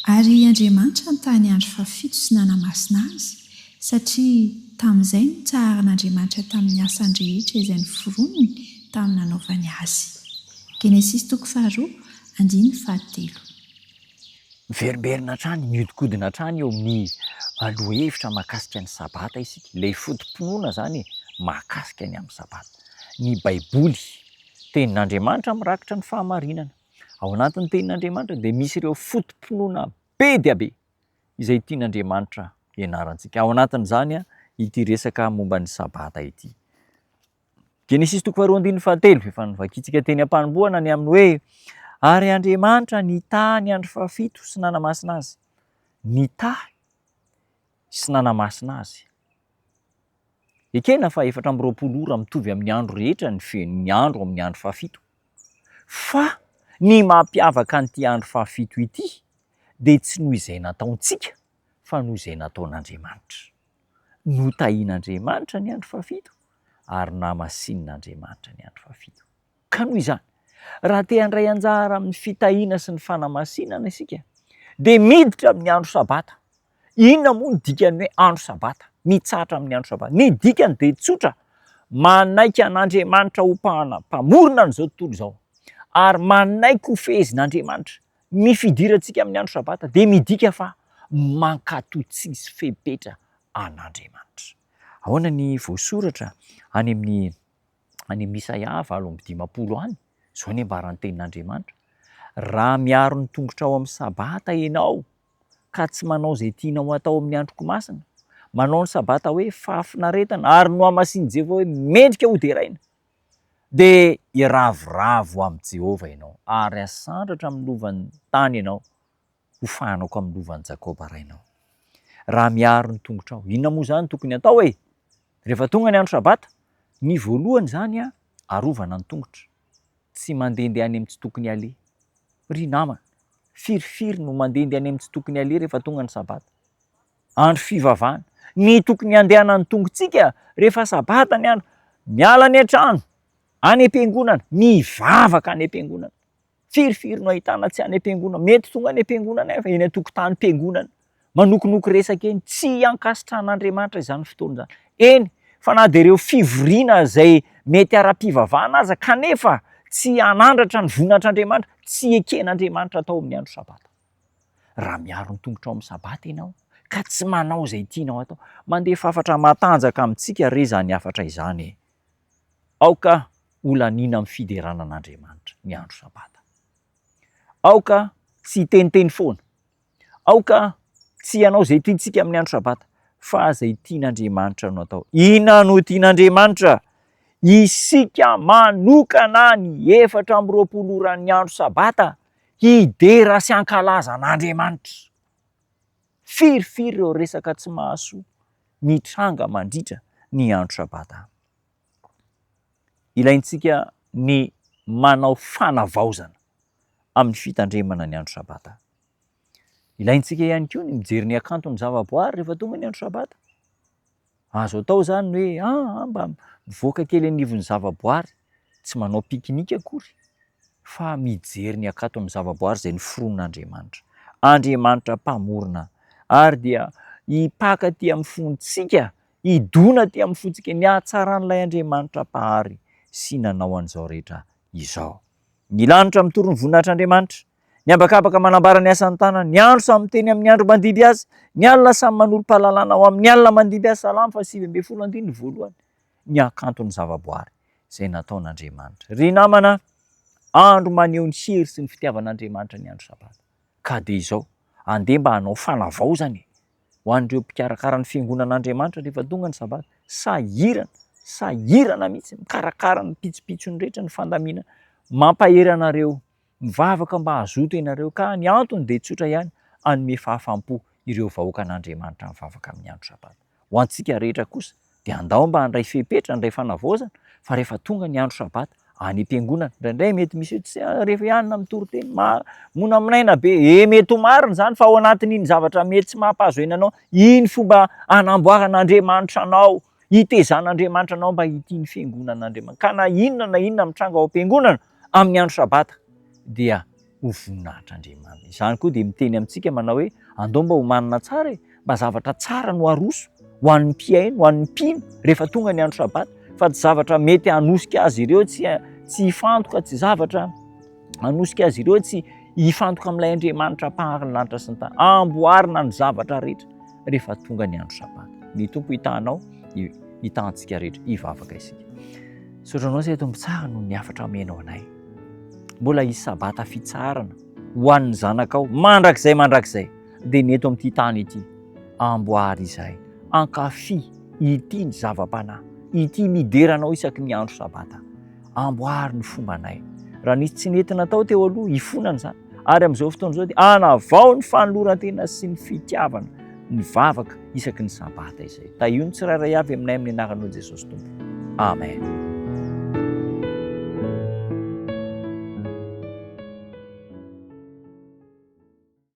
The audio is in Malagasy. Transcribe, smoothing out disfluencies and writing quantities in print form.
Ary Andriamanitra nitahy ny andro fahafito sy nanamasina azy, satria tamin'izay no nitsaharan'Andriamanitra tamin'ny asany rehetra izay noforoniny tamin'ny nanaovany azy. Genesisy toko faharoa, andininy fahatelo. Miverimberina hatrany, mihodinkodina hatrany eo amin'ny lohahevitra mahakasika ny Sabata isika. Ilay foto-pinoana izany e, mahakasika ny amin'ny Sabata. Ny Baiboly, Tenin'Andriamanitra mirakitra ny fahamarinana. Ao anatin'ny Tenin'Andriamanitra dia misy ireo foto-pinoana be dia be izay tian'Andriamanitra hianarantsika. Ao anatin'izany ity resaka momba ny Sabata ity. Genesisy toko faharoa andininy fahatelo, efa novakintsika teny am-panombohana ny amin'ny hoe ary Andriamanitra nitahy ny andro fahafito sy nanamasina azy. Nitahy sy nanamasina azy. Ekena fa 24 ora mitovy amin'ny andro rehetra ny fe- ny andro amin'ny andro fahafito. Fa ny mampiavaka an'ity andro fahafito ity dia tsy noho izay nataontsika fa noho izay nataon'Andriamanitra. Notahian'Andriamanitra ny andro fahafito ary namasinin'Andriamanitra ny andro fahafito. Ka noho izany, raha te handray anjara amin'ny fitahiana sy ny fanamasinana isika, dia miditra amin'ny andro sabata. Inona moa ny dikan'ny hoe andro sabata? Mitsahatra amin'ny andro sabata. Ny dikany dia tsotra, manaiky an'Andriamanitra ho mpamorona an'izao tontolo izao, ary manaiky ho fehezin'Andriamanitra. Ny fidirantsika amin'ny andro sabata dia midika fa mankatò tsisy fepetra an'Andriamanitra. Ahoana ny voasoratra any amin'ny any amin'ny Isaia 58 any? Izao ny ambaran'ny tenin'Andriamanitra, Raha miaro ny tongotrao amin'ny sabata ianao, ka tsy manao izay tianao hatao amin'ny androko masina, manao ny sabata hoe fahafinaretana ary nohamasin'i Jehovah hoe mendrika hoderaina, Dia hiravoravo amin'i Jehovah ianao, ary hasandratra amin'ny lovan'ny tany ianao, ho fahanako amin'ny lovan'i Jakoba rainao. Raha miaro ny tongotrao, inona moa izany tokony hatao e? Rehefa tonga ny andro sabata, ny voalohany izany, arovana ny tongotra, tsy mandehandeha any amin'ny tsy tokony haleha. Ry namana, firifiry no mandehandeha any amin'ny tsy tokony haleha rehefa tonga ny sabata? Andro fivavahana. Ny tokony handehanan'ny tongotsika rehefa sabata ny andro, miala any an-trano, any am-piangonana, mivavaka any am-piangonana. Firifiry no ahitana tsy any am-piangonana, mety tonga any am-piangonana nefa eny an-tokotanim-piangonana, manokonoko resaka eny, tsy ankasitrahan'Andriamanitra izany fotoana izany. Eny, fa na dia ireo fivoriana izay mety ara-pivavahana aza kanefa tsy hanandratra ny voninahitr'Andriamanitra, tsy eken'Andriamanitra atao amin'ny andro sabata. Raha miaro ny tongotrao amin'ny Sabata ianao, ka tsy manao izay tianao atao. Mandefa hafatra matanjaka amintsika re izany hafatra izany e! Aoka holaniana amin'ny fiderana an'Andriamanitra ny andro Sabata. Aoka tsy hiteniteny foana. Aoka tsy hanao izay tiantsika amin'ny andro Sabata, fa izay tian'Andriamanitra no atao. Inona no tian'Andriamanitra? Isika manokana ny 24 oran'ny andro Sabata hidera sy hankalaza an'Andriamanitra. Firifiry ireo resaka tsy mahasoa mitranga mandritra ny andro Sabata. Ilaintsika ny manao fanavaozana amin'ny fitandremana ny andro Sabata. Ilaintsika ihany koa ny mijery ny hakanton'ny zavaboary rehefa tonga ny andro Sabata. Azo atao izany ny hoe ah, mba mivoaka kely anivon'ny zavaboary, tsy manao pique-nique akory fa mijery ny hakanton'ny zavaboary izay noforonin'Andriamanitra. Andriamanitra Mpamorona. Ary dia hipaka aty amin'ny fontsika, hidona aty amin'ny fontsika ny hatsaran'ilay Andriamanitra Mpahary sy nanao an'izao rehetra izao. Ny lanitra mitory ny voninahitr'Andriamanitra, ny habakabaka manambara ny asan'ny tanany, ny andro samy miteny amin'ny andro mandimby azy, ny alina samy manolo-pahalalana ho amin'ny alina mandimby azy, Salamo faha-19 andininy voalohany, ny hakanton'ny zavaboary izay nataon'Andriamanitra. Ry namana, andro maneho ny hery sy ny fitiavan'Andriamanitra ny andro Sabata. Ka dia izao, andeha mba hanao fanavaozana e! Ho an'ireo mpikarakara ny fiangonan'Andriamanitra rehefa tonga ny Sabata, sahirana, sahirana mihitsy mikarakara ny pitsopitsony rehetra, ny fandaminana. Mampahery anareo, mivavaka mba hazoto ianareo, ka ny antony dia tsotra ihany, hanome fahafaham-po ireo vahoakan'Andriamanitra mivavaka amin'ny andro Sabata. Ho antsika rehetra kosa dia andao mba handray fepetra, handray fanavaozana fa rehefa tonga ny andro sabata any am-piangonana, indraindray mety misy hoe tsy rehefa ihany na mitory teny, monamonaina be, e mety ho marina izany fa ao anatin'iny zavatra mety tsy mampahazo aina anao, iny fomba anamboaran'Andriamanitra anao, hitezan'Andriamanitra anao mba hitia ny fiangonan'Andriamanitra. Ka na inona na inona mitranga ao am-piangonana amin'ny andro sabata dia. Ho voninahitr'Andriamanitra. Izany koa dia miteny amintsika manao hoe andao mba homanina tsara e, mba zavatra tsara no aroso ho an'ny mpihaino, ho an'ny mpino rehefa tonga ny andro sabata, fa tsy zavatra mety hanosika azy ireo tsy tsy hifantoka, tsy zavatra hanosika azy ireo tsy hifantoka amin'ilay Andriamanitra mpahary ny lanitra sy ny tany. Amboarina ny zavatra rehetra rehefa tonga ny andro sabata. Ny Tompo hitahanao, hitahantsika rehetra, hivavaka isika. Misaotra anao izay Tompo tsara noho ny hafatra omenao anay. Mbola hisy sabata fitsaharana ho an'ny zanakao mandrakizay mandrakizay dia ny eto amin'ity tany ity. Amboary izahay, ankafy ity ny zava-panahy, ity midera anao isaky ny andro sabata. Amboary ny fombanay. Raha nisy tsy nety natao teo aloha, hifonana izany. Ary amin'izao fotoana izao dia anavao ny fanoloran-tena sy ny fitiavana ny vavaka isaky ny sabata izay. Tahio ny tsirairay avy aminay amin'ny anaranao Jesosy Tompo. Amen.